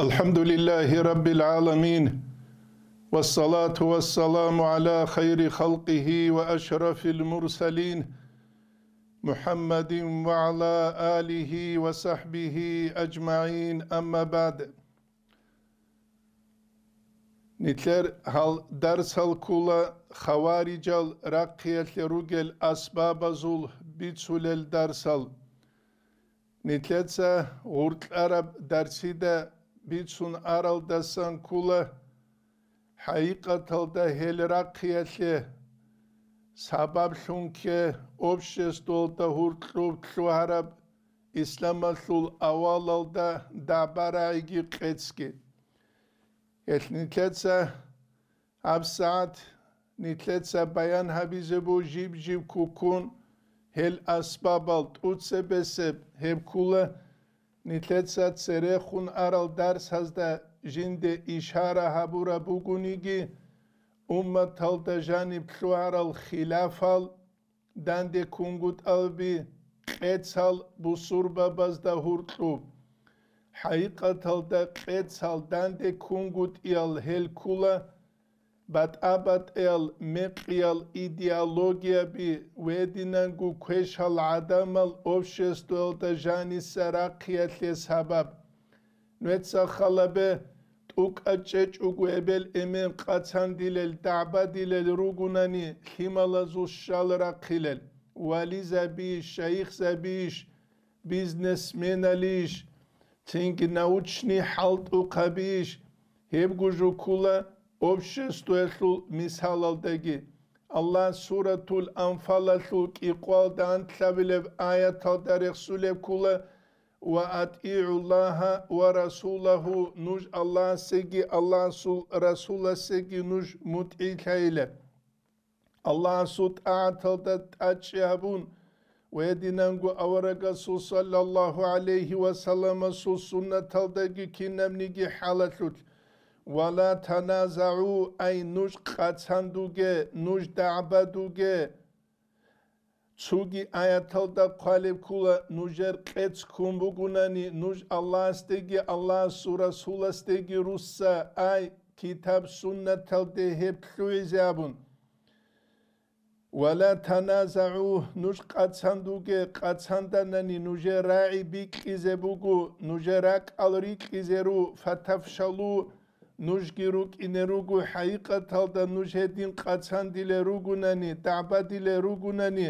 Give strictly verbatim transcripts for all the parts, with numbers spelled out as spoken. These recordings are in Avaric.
الحمد لله رب العالمين، والصلاة والسلام على خير خلقه وأشرف المرسلين، محمد وعلى آله وصحبه أجمعين، أما بعد. Нилъер гьал дарсал ккола хаварижал рахъиялъе ругел асбабазул бицулел дарсал. Нилъеца гъуркьараб дарсида бицун аралдасан ккола, хӀакъикъаталда гьел рахъиялъе сабаблъун кке обществалда гьуркьуб лъугьараб исламалъул авалалда дагӀба-рагӀиги къецги. Гьелъ нилъеца гьабсагӀат нилъеца баян гьабизе буго жиб-жиб ккун гьел асбабал тӀуцебесеб гьеб ккула нилъеца церехун арал дарсазда жинде ишара гьабураб бугониги, умматалда жаниб лъугьарал хилафал данде ккунгутӀалби къецал бусурбабазда гьуркьуб. ХӀакъикъаталда къецал данде ккунгутӀиял гьел ккула батӀа-батӀиял мекъиял идеологияби ва гьединанго квешал гӀадамал обществоялда жаниса рахъиялъе сабаб. Нугьеца халабе тӀукӀа чӀечӀого эбел-эмен къацандилел, дагӀбадилел ругунани, лъималазул щал рахъилел, вализабийищ, шайихзабийищ, бизнесменалийищ, цинги научный хӀалтӀухъабийищ, гьебго жо ккула обществоялъул мисалалдаги. Аллагь Суратул Анфалалъул кӀикъоялда анлъабилеб аяталда рехсулеб ккула: «Ва атӀигӀу Аллагьа ва расулагьу», нуж Аллагьасеги Аллагьасул Расуласеги нуж мутӀигӀлъайила. Аллагьасул тӀагӀаталда тӀадчӀи гьабун ва гьединанго аварагасул саллаллагьу гӀалайгьи ва салламасул суннаталдаги кинабниги хӀалалъулъ. «Ва ла таназагӀу», ай нуж къацандуге, нуж дагӀбадуге. Цоги аяталда хъвалеб ккула, нужер къец ккун бугунани, нуж Аллагьасдеги Аллагьасул Расуласдеги русса, ай, китаб-суннаталде гьеб лъугӀизе абун. «Ва ла таназагӀу», нуж къацандуге, къацанданани нужер рагӀи бикьизе буго, нужер ракӀал рикьизе ру, «фатафшалу», нужги рукӀине руго, хӀакъикъаталда нуж гьедин къацандилел ругунани, дагӀбадилел ругунани,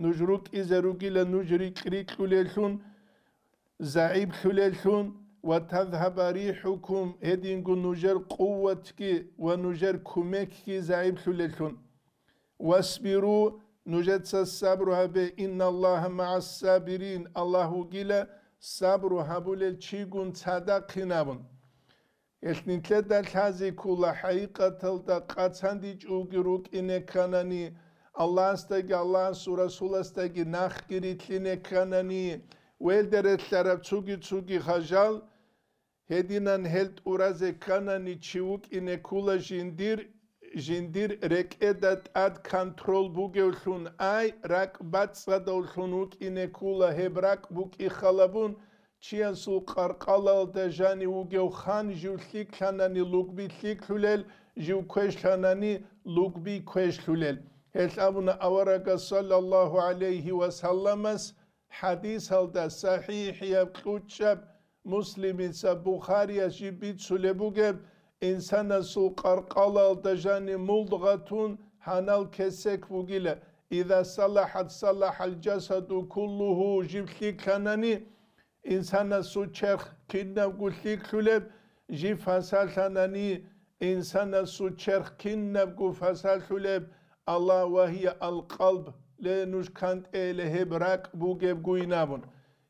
нуж рукӀизе ругила нуж рикь-рикьулеллъун, загӀиплъулеллъун, «ва тазгьаба рихӀукум», гьединго нужер къуватги ва нужер кумекги загӀиплъулеллъун. «Васбиру», нужеца сабру гьабе, «инналлагьа магӀас-сабирин», Аллагь вугила сабру гьабулел чигун цадахъин абун. Гьелъ нилъеда лъазе ккола, хӀакъикъаталда къацандичӀоги рукӀине кканани, Аллагьасдаги Аллагьасул Расуласдаги нахги рилълъине кканани, велде релълъараб цоги-цоги хажал, гьединан гьел тӀуразе кканани чи вукӀине ккула жиндир, жиндир рекӀеда тӀад контрол бугевлъун, ай, ракӀ бацӀцӀадавлъун вукӀине ккула, гьеб ракӀ букӀи халабун, чиясул къаркъалалда жанив вугев хан жив лъикӀлъанани лугби лъикӀлъулел, жив квешлъанани лугби квешлъулел. Гьелъ абуна аварагас саллаллагьу гӀалайгьи ва салламас хӀадисалда, сахӀихӀияб кьучӀаб, Муслимица, Бухарияс жиб бицулеб бугеб, инсанасул къаркъалалда жанив мудгъатун гьанал кесек бугила, «иза салахӀат салахӀал жасаду куллугьу», жиб лъикӀлъанани, инсанасул черх кинабго лъикӀлъулеб, жиб фасалъанани, инсанасул черх кинабго фасалъулеб, «Аллагь ва гьия ал-къалб», ле, нуж кантӀейила гьеб ракӀ бугебгойин абун.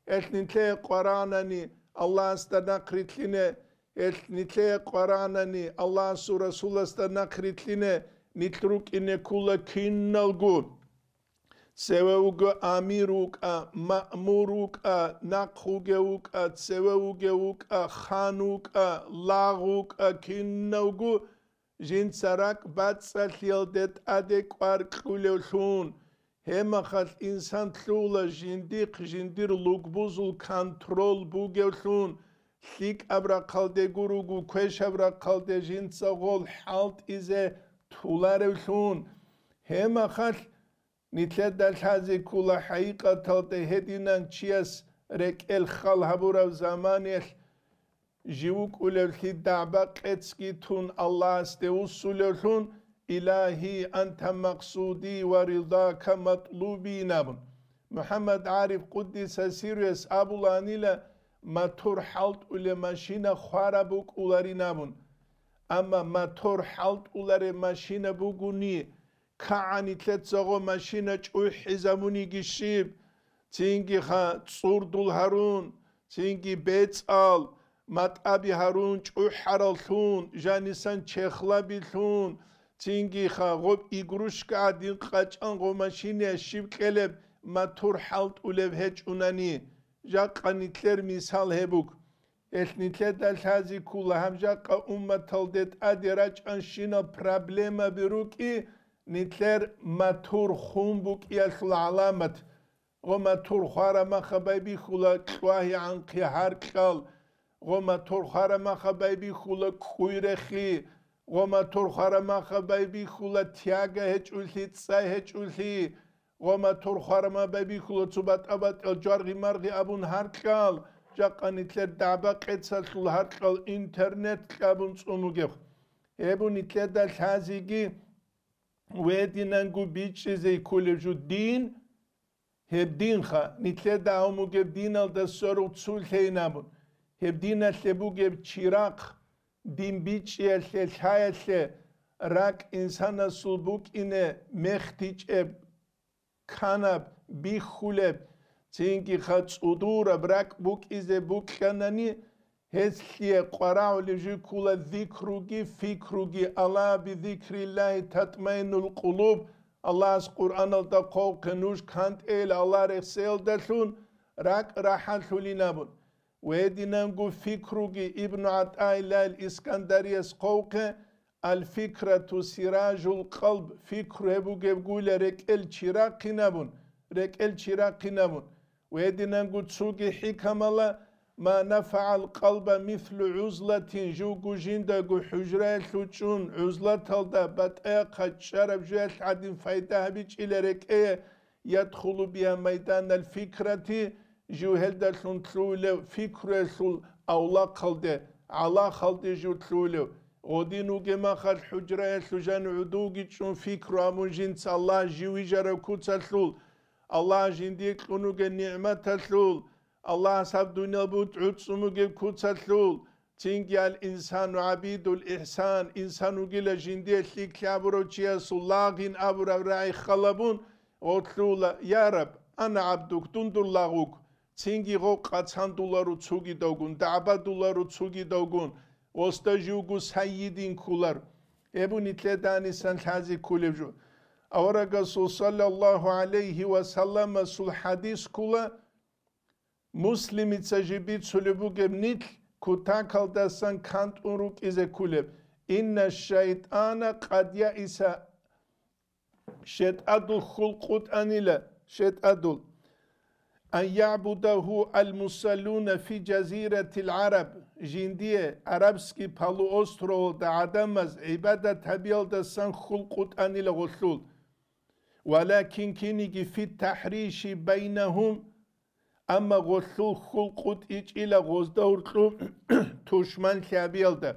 Гьелъ нилъее къварагӀанани Аллагьасда нахърилълъине, гьелъ нилъее къварагӀанани Аллагьасул Расуласда нахърилълъине, нилъ рукӀине ккула киналго. Цеве вуго амир вукӀа, маъмур вукӀа, нахъ вугев вукӀа, цеве вугев вукӀа, хан вукӀа, лагъ вукӀа, кинавго жинца ракӀ бацӀцӀалъиялде тӀаде кӀвар кьулевлъун, гьебмахалъ инсан лъугьула жиндихъ жиндир лугбузул контрол бугевлъун, лъикӀаб рахъалде гуруго, квешаб рахъалде жинца гъол хӀалтӀизе туларевлъун. Гьемахалъ нилъеда лъазе ккола хӀакъикъаталда гьединан чияс рекӀел хал гьабураб заманиялъ жив вукӀулевлъи дагӀба-къецги тун Аллагьасде вуссулевлъун, «Илагьи, анта макъсуди ва ридака матлуби», – абун. МухӀаммад ГӀариф къуддиса сирруяс абулаанила, матур хӀалтӀулеб машина хвараб букӀуларин абун. Амма матур хӀалтӀулареб машина бугони, кагӀан нилъеца гъо машина чӀухӀизабуниги щиб? Цинги ха цӀурдул гьарун, цинги бецӀал, матӀаби гьарун чӀухӀараллъун, жанисан чехлабилъун, цинги ха гъоб игрушка гӀадин къачӀан гъо машиния щиб кьелеб матур хӀалтӀулеб гьечӀунани, жакъа нилъер мисал гьеб буго. Гьелъ нилъеда лъази ккула гьаб жакъа умматалде тӀаде рачӀанщинал проблемаби рукӀи, нилъер матур хун букӀиялъул гӀаламат. Гъо матур хварамаха байбихьула кьвагьи-гӀанхъи гьаркьал, гъо матур хварамаха байбихьула кӀуй-рехи, гъо матур хварамаха байбихьула тяга гьечӀулъи, цӀай гьечӀулъи, гъо матур хварама байбихьула цо батӀа-батӀиял жваргъи-маргъи абун гьаркьал, жакъа нилъер дагӀба-къецалъул гьаркьал интернет кьабун цӀун бугеб. Гьеб нилъеда лъазеги гьединанго бичӀчӀизе кколеб жо дин, гьеб динха, нилъеда гьавун бугеб диналда сверухъ цо лъейин абун, гьеб диналъе бугеб чирахъ, дин бичӀчӀиялъе, лъаялъе, ракӀ инсанасул букӀине мехтичӀеб, канаб, бихьулеб, цинги ха цӀудураб ракӀ букӀизе букьанани, гьелъие къварагӀулеб жо ккула зикруги, фикруги, «Ала бизикриллагьи татмаиннул къулуб», Аллагьас Къуръаналда хъвавухъе нуж кантӀейилан Аллагь рехсеялдалъун ракӀ рахӀалъулин абун. Гьединанго фикруги Ибну ГӀатӀаиллагьил Искандарияс хъвавухъе, «Аль-фикрату сиражул къалб», фикру гьеб бугеб гуйла рекӀел чирахъин абун, рекӀел чирахъин абун. Гьединанго цоги хӀикамала, «Ма нафагӀал къалба мислу гӀузлатин», живго жиндаго хӀужраялъул чӀун гӀузлаталда батӀа-, яхъа чӀараб жоялъ гӀадин пайда гьабичӀила рекӀее, «ядхулу биха майданал фикрати», жив гьелдалъун лъугьулев фикруялъул авлахъалде, гӀалахалде жив лъугьулев, гъодин вугеб махалъ хӀужраялъул жан гӀодовги чӀун фикру гьабун жинца Аллагь жив вижарав куцалъул, Аллагь жиндие кьун вугеб нигӀматалъул, Аллагьас гьаб дуниял бутӀ гӀуцӀцӀун бугеб куцалъул, цинги «Ал-инсану гӀабидул ихсан», инсан вугила жиндие лъикӀлъи абурав чиясул лагъин абураб рагӀи халабун, гъорлъула: «Я Раб, ана гӀабдук, дун дур лагъ вуго», цинги гъо къацандуларо цогидавгун, дагӀбадуларо цогидавгун, гъосда живго сайидин кколар. Гьеб нилъеда гьанисан лъазе кколеб жо. Аварагасул саллаллагьу гӀалайгьи ва салламасул хӀадис ккола, Муслимица жиб бицулеб бугеб нилъ кутакалдасан кантӀун рукӀизе кколеб: «Инна шайтӀана къад яиса», шетӀадул хьул къутӀанила, шетӀадул, «ан ягӀбудагьу ал-мусаллуна фи жазиратил гӀараб», жиндие арабский полуостровалда гӀадамаз гӀибадат гьабиялдасан хьул къутӀанила гъолъул. «Валакин киниги фи тахӀриши байнагьум», амма гъолъул хьул къутӀичӀила гъозда гьуркьуб тушманлъи гьабиялда.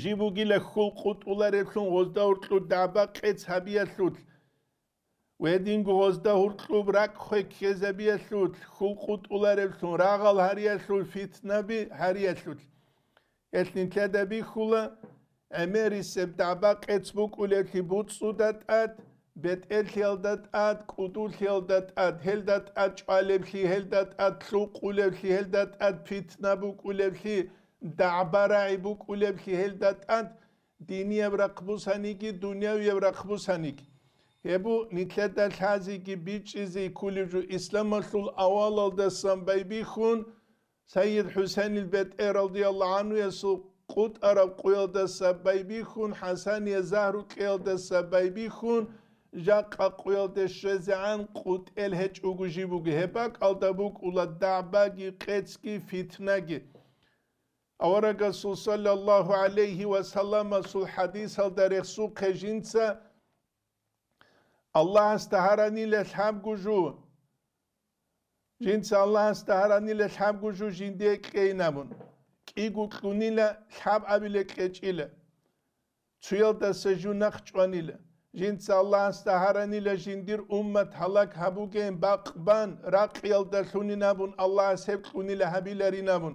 Жиб бугила хьул къутӀулареблъун гъозда гьуркьуб дагӀба-къец гьабиялъулъ, гьединго гъозда гьуркьуб ракӀ хвеккезабиялъулъ, хьул къутӀулареблъун рагъал гьариялъул, фитнаби гьариялъулъ. Гьелъ нилъеда бихьула, гӀемерисеб дагӀба-къец букӀулеблъи буцӀцӀуда тӀад, бетӀерлъиялда тӀад, кӀудулъиялда тӀад, гьелда тӀад чӀвалеблъи, гьелда тӀад лъукъулеблъи, гьелда тӀад питна букӀулеблъи, дагӀба-рагӀи букӀулеблъи, гьелда тӀад динияб рахъ бусаниги, дунявияб рахъ бусаниги. Гьеб нилъеда лъазеги бичӀчӀизе кколеб жо исламалъул авалалдасан байбихьун, Сайид ХӀусейнил бетӀер радияллагьу гӀанхуясул къутӀараб къуялдаса байбихьун, ХӀасание загьру кьеялдаса байбихьун, жакъа къуялде щвезегӀан къутӀел гьечӀого жиб буго, гьеб бакӀалда букӀула дагӀбаги, къецги, фитнаги. Аварагасул саллаллагьу гӀалайгьи ва салламасул хӀадисалда рехсухъе жинца Аллагьасда гьаранила лъабго жо. Жинца Аллагьасда гьаранила лъабго жо жиндие кьейин абун. КӀиго кьунила, лъабабиле кьечӀила. Цуялдаса жо нахъ чӀванила. Жинца Аллагьасда гьаранила жиндир уммат гьалак гьабугейин бакъ бан, ракъиялдалъунин абун Аллагьас гьеб кьунила гьабиларин абун.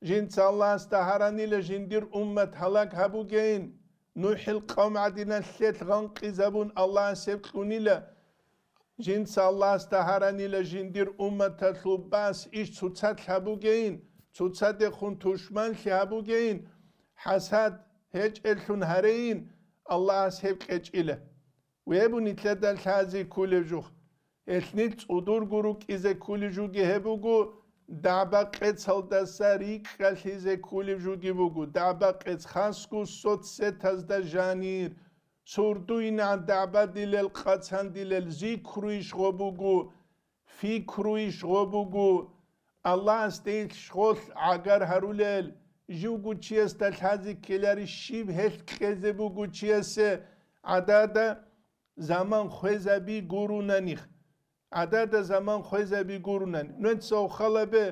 Жинца Аллагьасда гьаранила жиндир уммат гьалак гьабугейин, НухӀил къавм гӀадиналъе гъанкъизабун Аллагьас гьеб кьунила. Жинца Аллагьасда гьаранила жиндир умматалъул бас иш цоцалъ гьабугейин, цоцадехун тушманлъи гьабугейин, хӀасад гьечӀеллъун гьарейин, Аллагьас гьеб кьечӀила. Веб нилъеда лъази ккулев жух. Гьелъ нилъ цӀудурго рукӀизе ккулев жуги гьеб буго, дагӀба-къецалдаса рикӀкӀалъизе ккулев жуги буго, дагӀба-къец хасго соцсетазда жанир, сурдуйна дагӀбадилел, къацандилел зикруйищ гъо буго, фикруйищ гъо буго, Аллагьас дей щгъолъ гӀагар гьарулел, живго чиясда лъази ккелари щиб гьелъ кьезе буго чиясе гӀадада заман хвезаби гурунаних. ГӀадада заман хвезаби гурунан. Нуца халабе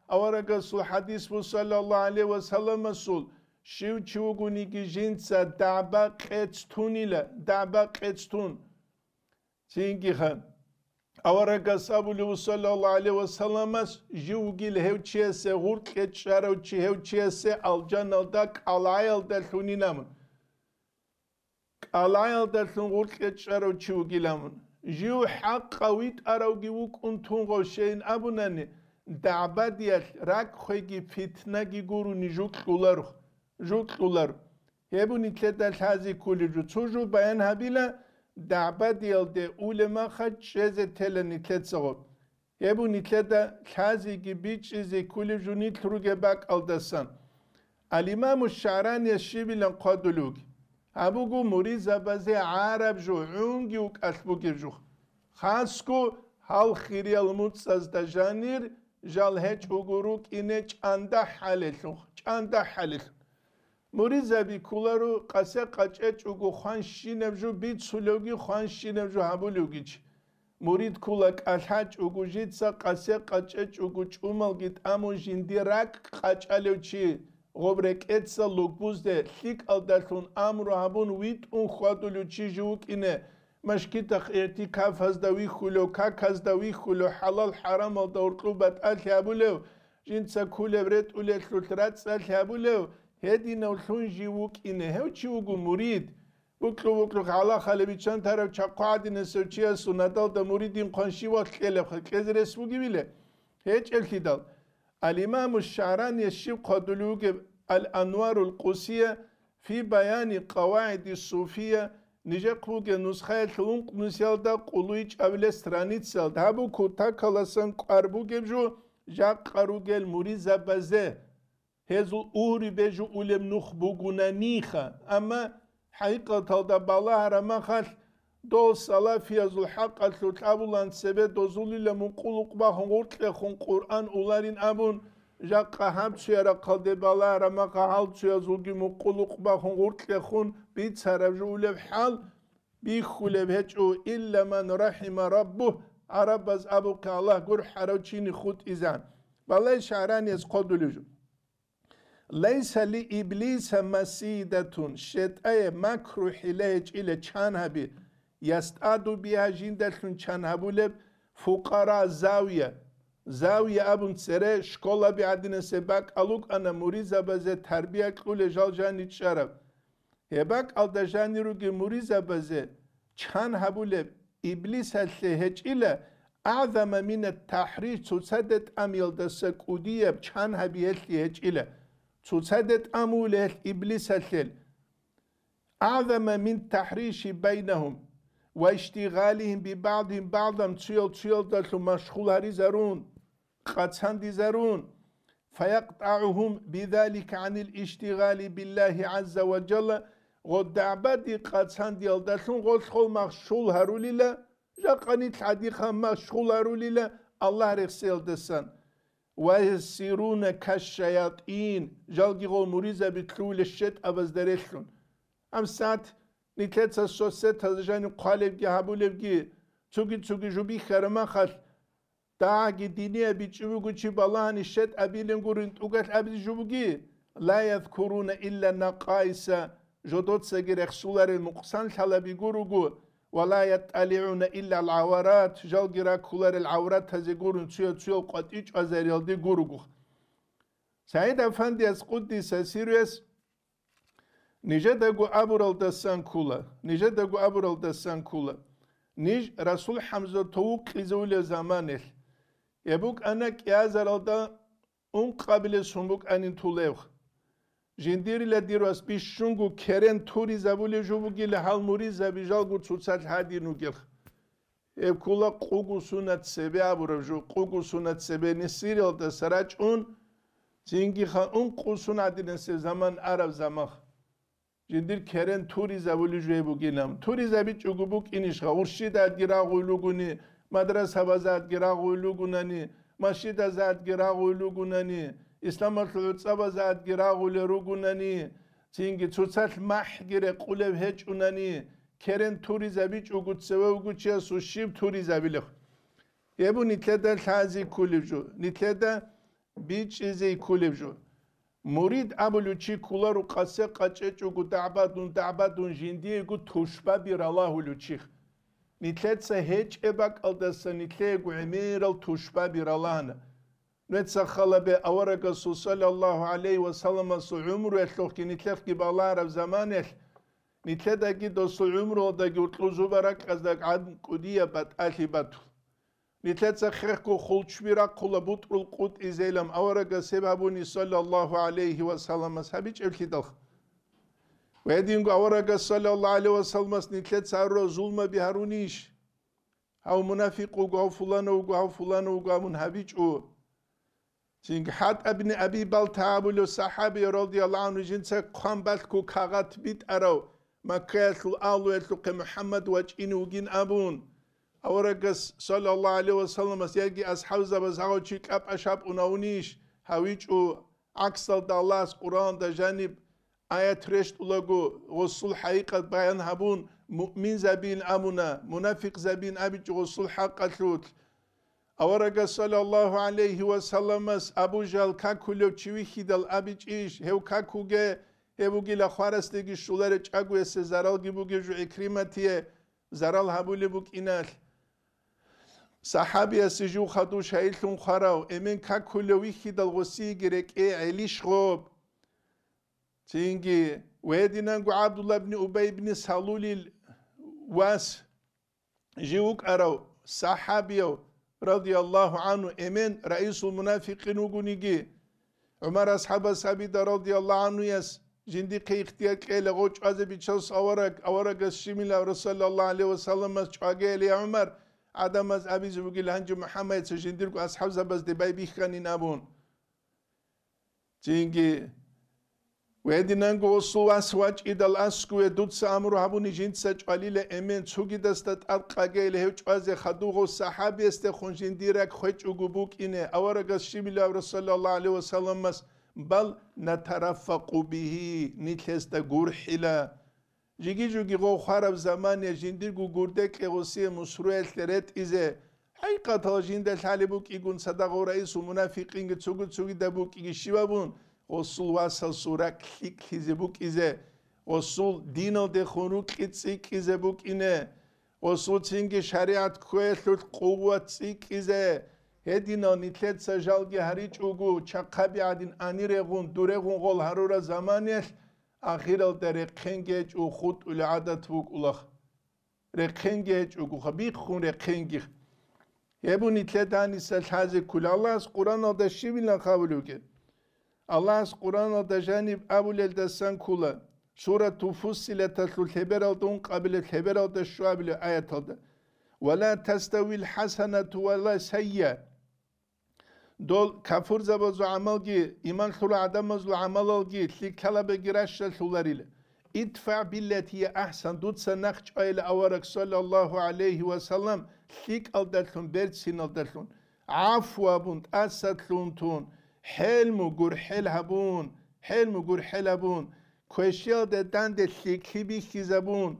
аварагасул хадис бу, саллаллаху гӀалайхи ва салламасул, щив чи вугониги жинца дагӀба къец тунила, дагӀба къец тун. Цинги хан. Аварагас абулев, саллаллаху гӀалайхи ва салламас, жив вугил гьев чиясе, гъуркье чӀарав чи гьев чиясе алжаналда кӀалгӀаялда лъунинамун. КӀалгӀаялдалъун гъуркье чӀарав чи вугилан. Жив хӀакъа витӀаравги вукӀун тун гъов щейин абунани, дагӀбадиялъ ракӀхъеги питнаги гуруни жукьуларо, жукьулар. Гьеб нилъеда лъази ккулеб жо. Цо жо баян гьабила, дагӀбадиялде улемаха чӀезе тела нилъецаго. Гьеб нилъеда лъазеги бичӀчӀизе ккулеб жо нилъ ругеб бакӀалдасан. Ал-Имаму ШагӀранияс щибилан хъвадулев вугеб? Гьаб буго муридзабазе гӀараб жо гӀунги вукӀалъ бугеб жо. Хасго гьал хириял муцӀазда жанир жал гьечӀого рукӀине чӀандахӀалелъул, чӀандахӀалелъул. Муридзаби кколаро къасе-къачӀечӀого хванщинаб жо бицулевги хванщинаб жо гьабулевги чи. Мурид ккола кӀалъачӀого жица, къасе-къачӀечӀого чӀумалги тӀамун жинди ракӀ къачӀалев чи, гъоб рекӀеца лугбузде лъикӀалдалъун амру гьабун витӀун хьвадулев чи жив вукӀине, машгитахъ игӀтикафазда вихьулев, каказда вихьулев, хӀалал-хӀарамалда гьоркьоб батӀалъи гьабулев, жинца кколеб ретӀулелъулъ рацӀцӀалъи гьабулев, гьединавлъун жив вукӀине, гьев чи вуго мурид. Букьу-букьухъ гьалахалеб биччан тарав чахъу гӀадинасев чиясул надалда муридин хъван щивал кьелебха, кьезе рес бугебила? ГьечӀеблъидал. Ал-Имаму ШагӀранияс щиб хъвадулев вугеб Ал-Анварул Къусия фи Баяни КъавагӀиди Суфия, нижехъ бугеб нусхаялъул ункънусиялда къуллуйчӀабилеб страницаялда, гьаб буго кутакаласан кӀвар бугеб жо жакъа ругел муридзабазе. Гьезул угьрибе жо улеб нух бугунаниха, амма хӀакъикъаталда балагьараб махалъ, дол салафиязул хӀакъалъулъ абулан цебе дозулила мукъулукъ бахун гъуркьехун Къуръан уларин абун, жакъа гьаб цуя рахъалде балагьараб махалъ гьал цуязулги мукъулукъ бахун гъуркьехун бицараб жо улеб хӀал, бихьулеб гьечӀо, илла ман рахӀима раббугь, гӀарабаз абухъе Аллагь гурхӀарав чини хутӀизан. Балай ШагӀранияс хъодулев жо. Лайса ли иблиса масидатун, шетӀае макру-хӀила гьечӀила чан гьаби, ястаду бигьа жиндалъун чан гьабулеб фукъара завия. Завия абун цере школаби гӀадинасе бакӀал рукӀана муридзабазе тарбия кьуле жал жани чӀараб. Гьеб бакӀалда жанируги муридзабазе чан гьабулеб иблисалъе гьечӀила, агӀзама мина тахӀриш, цоцаде тӀамиялдаса кӀудияб чан гьабиялъе гьечӀила, цоцаде тӀамула гьелъ иблисалъел, агӀзама мин тахӀриши байнагьум ва иштигъалигьим бибагӀдигьим багӀдан, цуял цуялдалъун машгъул гьаризарун, къацандизарун, фаякътагӀугьум бидалика гӀанил иштигъали биллагьи гӀазза ва жалла, Гъо дагӀбади къацандиялдалъун гъолъ гъол машгъул гьарулила, жакъа нилъ гӀадиха машгъул гьарулила Аллагь рехсиялдасан. Ва ясируна кашшаятӀин, жалги гъол муридзаби лъугьула щетӀабазда релълъун. ГьабсагӀат нилъеца соцсетазда жаниб хъвалебги гьабулебги, цуги-цуги жо бихьараб махалъ, дагьаги динияб бичӀчӀи буго чи балагьани щетӀабилин гурин тӀугалъ абизе жо буги, ла язкуруна илла накъаиса, жодоцаги рехсуларел мукъсан лъалаби гуруго, ва ла ятталигӀуна илла гӀаварат, жалги раккуларел гӀавратазе гурун цуял-цуял къватӀи чӀвазариялде гуруго. СагӀид Афандияс къуддиса сирруяс нижедаго абуралдасан ккола, нижедаго абуралдасан ккола. Ниж Расул ХӀамза тавукъизе улел заманелъ, гьеб букӀана кӀиазаралда ункъабилес гьун букӀанин тулев. Жиндирила дир вас бищунго керен туризабулев жо бугила гьал муридзаби жалго цоцалъ гьадин ругелха. Гьеб ккола къуго сунат цебе абураб жо, къуго сунат цебе несиралдаса рачӀун, цинги ха ункъо сунат гӀадинасеб заман араб замах. Жиндир керен туризабулев жо гьеб бугилан. ТуризабичӀого букӀинищха, гъурщидадги рагъуй лугуни, мадрасабазадги рагъуй лугунани, масжидазадги рагъуй лугунани, исламалъул гӀуцӀабазадги рагъулел ругунани, цинги цоцалъ махӀги рекъулев гьечӀунани, керен туризабичӀого цеве вугучиясул щиб туризабилев? Гьеб нилъеда лъази кколеб жо, нилъеда бичӀчӀизе кколеб жо. Мурид абулев чи кколаро къасе къачӀечӀого дагӀбадун, дагӀбадун жиндиего тушбаби ралагьулев чи. Нилъеца гьечӀеб бакӀалдаса нилъеего гӀемерал тушбаби ралагьана. Нуца халабе аварагасул саллаллагьу гӀалайгьи ва салламасул гӀумруялъухъги нилъехъги балагьараб заманаялъ, нилъедаги досул гӀумруялдаги уркьузуба ракӀазда гӀадин кӀудияб батӀалъи батул. Нилъеца хехго хулчби рахъула бутӀрул къутӀизейилан аварагас гьеб гьабуни саллаллагьу гӀалайгьи ва салламас гьабичӀеблъидалха. Ва гьединго аварагас саллаллагьу гӀалайгьи ва салламас нилъеца гьарурал зулмаби гьарунищ? Гьав мунафикъ вуго, гьав фуланав вуго, гьав фуланав вуго абун гьабичӀо. Цинги ХӀатӀаб ибн Аби Балта абулев сахӀаби радияллагьу гӀангьу жинца хъван балъго кагъат битӀарав Маккаялъул агьлуялъухъе МухӀаммад вачӀине вугин абун, аварагас саллаллагьу гӀалайгьи ва салламас яги асхӀабзабаз гьав чи кьапӀа-шапӀун гьавунищ гьавичӀо, гӀаксалда Аллагьас Къуръаналда жаниб аят рещтӀулаго, гъосул хӀакъикъат баян гьабун, муъминзабиин абуна, мунафикъзабиин абичӀо гъосул хӀакъалъулъ. Аварагас саллаллагьу гӀалайгьи ва салламас Абу Жагьл какулев чи вихьидал абичӀищ, гьев какуге, гьев вугила хварасдеги щуларел чӀагоясе заралги бугев жо ГӀикриматие зарал гьабулеб букӀиналъ. СахӀабиясе жив хадув шагьидлъун хварав, эмен какулев вихьидал гъосиеги рекӀее гӀелищ гъоб? Цинги, ва гьединанго ГӀабдулла ибн Убай ибн Салулил вас жив вукӀарав сахӀабияв, радияллагьу гӀангьу, эмен раисул мунафикъин вугониги, ГӀумар асхӀабас абида, радияллагьу гӀангьуяс, жиндихъе ихтияр кьела гъо чӀвазе бичасул авараг, аварагас щибилан Расул саллаллагьу гӀалайгьи ва салламас чӀвагейилан, я ГӀумар, гӀадамаз абизе бугил гьанже МухӀаммадица жиндирго асхӀабзабазде байбихьанин абун. Цинги, гьединанго гъосул вас вачӀидал аскӀове дуца амру гьабуни жинца чӀвалила эмен, цугидасда тӀад къагейила гьев чӀвазе хадув гъов сахӀабиясдехун жиндир ракӀ хвечӀого букӀине, аварагас щибилан Расул саллаллагьу гӀалайгьи ва салламас, бал натараффакъу бигьи, нилъ гьесда гурхӀила. Жиги-жуги гъов хвараб замане жиндирго гурде кьегъусие мусруялъе ретӀизе, хӀакъикъаталда жинда лъалеб букӀигун цадагъав раисул мунафикъинги цугу-цугида букӀиги щибабун, гъосул васасул ракӀ лъикӀлъизе букӀизе, гъосул диналдехун рукьи цӀикӀкӀизе букӀине, гъосул цинги шаригӀат кквеялъулъ къуват цӀикӀкӀизе, гьединал нилъеца жалги гьаричӀого, чахъаби гӀадин анирегъун, дурегъун гъол гьарураб заманаялъ, ахиралда рехъенги гьечӀо, хутӀулеб гӀадат букӀулаха. Рехъенги гьечӀогоха, биххун рехъенги. Гьеб нилъеда гьаниса лъазе ккола. Аллагьас Къуръаналда щибилан хъавулевги? Аллагьас Къуръаналда жаниб абулелдасан ккола, Сурату Фуссилаталъул лъебералда ункъабилеб, лъебералда щуабилеб аяталда: «Ва ла таставил хӀасанату ва ла сайя». Дол кафурзабазул гӀамалги, иман лъурал гӀадамазул гӀамалалги лъикӀлъабаги ращалъуларила. «ИдфагӀ биллати гьия ахӀсан», дуца нахъ чӀвайила авараг, саллаллагьу гӀалайгьи ва саллам, лъикӀалдалъун, берциналдалъун, гӀафу абун, тӀасалъугьун тун, хӀелму гурхӀел гьабун, хӀелму гурхӀел гьабун, квешлъиялда данде лъикӀлъи бихьизабун,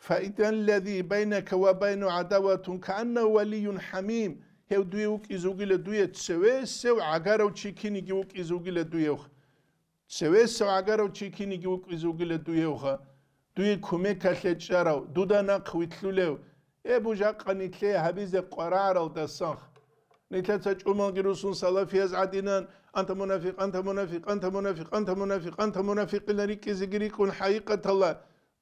«Фаидаллази байнака ва байну гӀадаватун кааннагьу валиюн хӀамим», гьев дуе вукӀизе вугила дуе цевесев гӀагарав чи киниги вукӀизе вугила дуевха. Цевесев гӀагарав чи киниги вукӀизе вугила дуевха. Дуе кумекалъе чӀарав, дуда нахъ вилълъулев, гьеб жакъа нилъее гьабизе къварагӀаралдасанха. Нилъеца чӀумалги русун салафияз гӀадинан, анта мунафикъ, анта мунафикъ, анта мунафикъ, анта мунафикъ, анта мунафикъилан рикӀкӀизеги рикӀкӀун, хӀакъикъаталда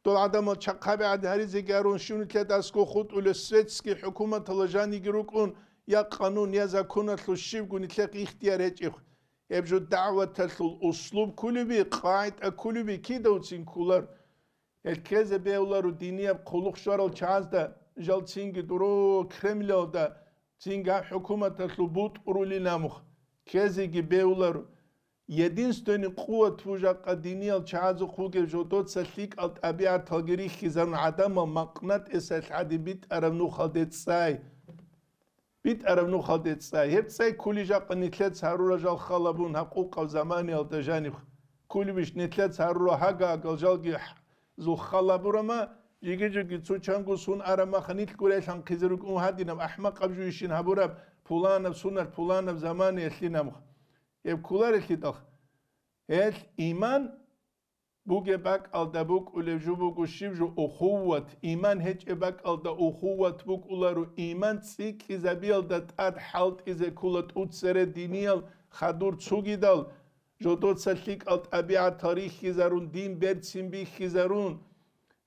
дол гӀадамал чахъаби гӀад гьаризеги гьарун, щив нилъеда аскӀов хутӀулев, светский хӀукуматалда жаниги рукӀун, я къанун, я законалъул щибго нилъехъ ихтияр гьечӀеб. Гьеб жо дагӀваталъул услуб кколеби, къагӀида кколеби кидавцин кколар. Гьел ккезе бегьуларо динияб хъулухъ щварал чагӀазда, жал цинги дуро Кремлалда, цинги гьаб хӀукуматалъул бутӀрулин амухъ, ккезеги бегьуларо. Единственный къуват бугеб жакъа диниял чагӀазухъ бугеб жо доца лъикӀал тӀабигӀаталги рихьизарун гӀадамал макънатӀисалъ гӀадин битӀараб нухалде цӀай. БитӀараб нухалде цӀай. Гьеб цӀай кколей жакъа нилъеца гьарура жал халабун гьакъукъаб заманиялда жаниб. Кколебищ нилъеца гьарура гьага-гьагал жалги зул халабурама, жиги-жиги цо чанго сун араб маха нилъ гурелъанхъизе рукӀун гьадинаб ахӀмакъаб жуйищин гьабураб пуланаб сунар пуланаб заманиялъин амха. Гьеб кколарелъидал. Гьел иман бугеб бакӀалда букӀулеб жо буго щиб жо? Ухувват. Иман гьечӀеб бакӀалда ухувват букӀуларо, иман цӀикӀкӀизабиялда тӀад хӀалтӀизе ккола тӀуцере диниял хадур цугидал, жодоца лъикӀал тӀабигӀатал рихьизарун, дин берцин бихьизарун,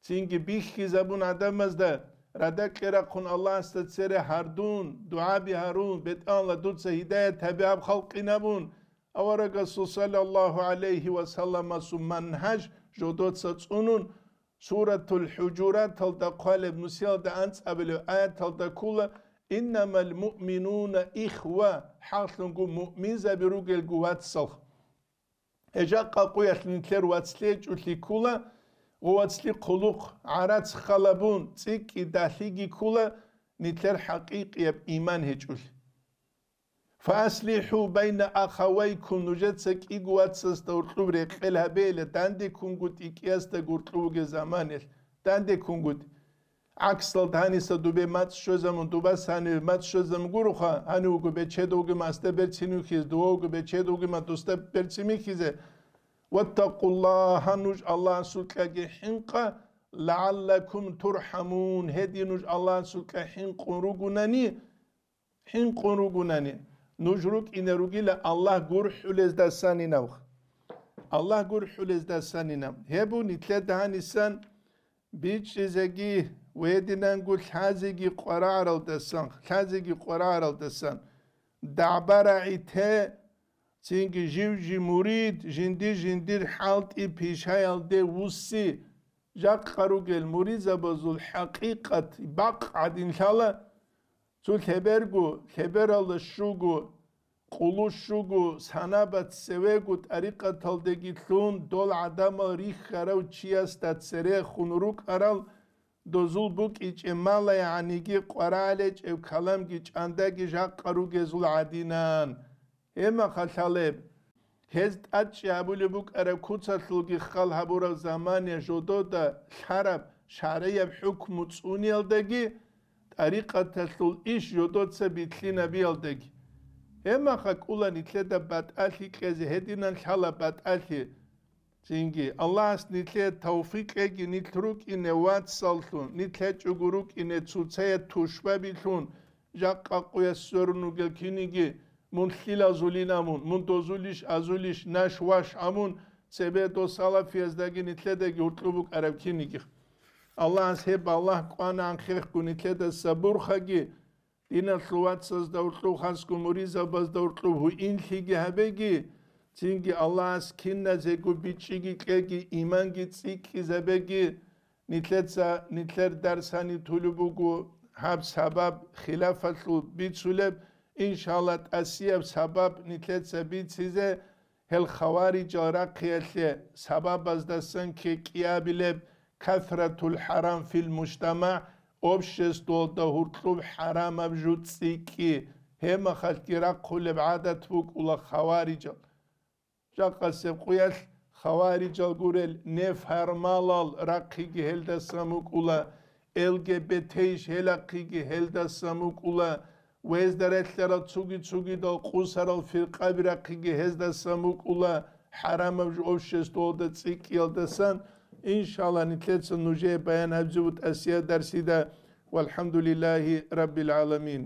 цинги бихьизабун гӀадамазда, радакье рахъун Аллагьасда цере гьардун, дугӀаби гьарун, БетӀалла, дуца гьидаят гьабиаб халкъин абун, Аварагасул саллаллагьу гӀалайгьи ва салламасул манхӀаж жодоца цӀунун, Суратул ХӀужураталда хъвалеб нусиялда анцӀабилев аяталда ккола: «Иннамал муъминуна ихва», хӀакълъунго муъминзаби ругелго вацал. Гьеб жакъа къуялъ нилъер вацлъи гьечӀолъи ккола, гъо вацлъи хъулухъ гӀарац халабун, цӀикӀкӀи далъиги ккола, нилъер хӀакъикъияб иман гьечӀолъи. «ФааслихӀу байна ахавайкум», нужеца кӀиго вацасда гьоркьоб рекъел гьабейила, дандеккунгутӀи кӀиясда гьоркьоб бугеб заманалъ, дандеккунгутӀи. ГӀаксалда гьаниса дубе мацӀ щвезамун, дубас гьаниве мацӀ щвезамун гуроха, гьанив вуго бечедав вугеб масда берцин вихьизе, дова вуго бечедав вугеб ма досда берцин вихьизе. «Ваттакъуллагь», нуж Аллагьасукьаги хӀинкъа, «лагӀаллакум турхӀамун», гьедин нуж Аллагьасукьа хӀинкъун ругунани, хӀинкъун ругунани, нуж рукӀине ругила Аллагь гурхӀулездасанинав. Аллагь гурхӀулездасанинав. Гьеб нилъеда гьанисан бичӀчӀизеги, гьединанго лъазеги къварагӀаралдасан, лъазеги къварагӀаралдасан. ДагӀба-рагӀи те, цинги жив-жив мурид, жиндир-жиндир хӀалтӀи пишаялде вусси, жакъа ругел муридзабазул хӀакъикъат бакъ гӀадин лъала, цо лъеберго, лъебералда щуго, къулу щуго, санабат цевего тӀарикъаталдеги лъун, дол гӀадамал рихьарав чиясда церехун рукӀарал, дозул букӀичӀеб мала-, гӀаниги къварагӀалечӀеб каламги чӀандаги жакъа ругезул гӀадинан. Гьеб мехалъ гьалеб, гьез тӀадчӀи гьабулеб букӀараб куцалъулги хал гьабураб замане жодода лъараб шаргӀияб хӀукму цӀуниялдаги, тӀарикъаталъул иш жодоца билълъинабиялдаги. Гьеб мехалъ кӀула нилъеда батӀалъи кьезе, гьединан лъала батӀалъи. Цинги, Аллагьас нилъее тавфикъ кьеги, нилъ рукӀине вацаллъун, нилъ гьечӀого рукӀине цоцая тушбабилъун, жакъа къуялъ сверун ругел киниги, мун лъил азулин абун, мун дозулищ азулищ, наш-ваш абун, цебе дос салафияздаги нилъедаги гьоркьоб букӀараб киниги. Аллагьас гьеб балагь кӀванагӀан хехго нилъеда сабурхаги, диналъул вацазда гьоркьоб, хасго муридзабазда гьоркьоб гьуинлъиги гьабеги, цинги Аллагьас киназего бичӀчӀиги кьеги, иманги цӀикӀкӀизабеги, нилъеца, нилъер дарс гьаниб толеб буго, гьаб сабаб хилафалъул бицулеб, иншалла, тӀасияб сабаб нилъеца бицизе, Гьел хаварижал рахъиялъе сабабаздасан ккекӀиабилеб касратул хӀарам фил мужтамагӀ, обществоялда гьуркьуб хӀарамаб жуцӀи кӀи, гьеб мехалъги рахъулеб гӀадат букӀула хаварижал. Жакъасеб къуялъ хаварижал гурел неформалал рахъиги гьелдасан букӀула, Л Г Б Т-иш гьелахъиги гьелдасан букӀула, гьезда релълъарал цуги-цугидал къусарал фиркъаби рахъиги гьездасан букӀула, хӀарамаб жо обществоялда цӀикӀкӀиялдасан. Иншаллагь, нилъеца нужее баян гьабизе бутӀа асият дарсида. Валхамдулиллагьи раббил гӀаламин.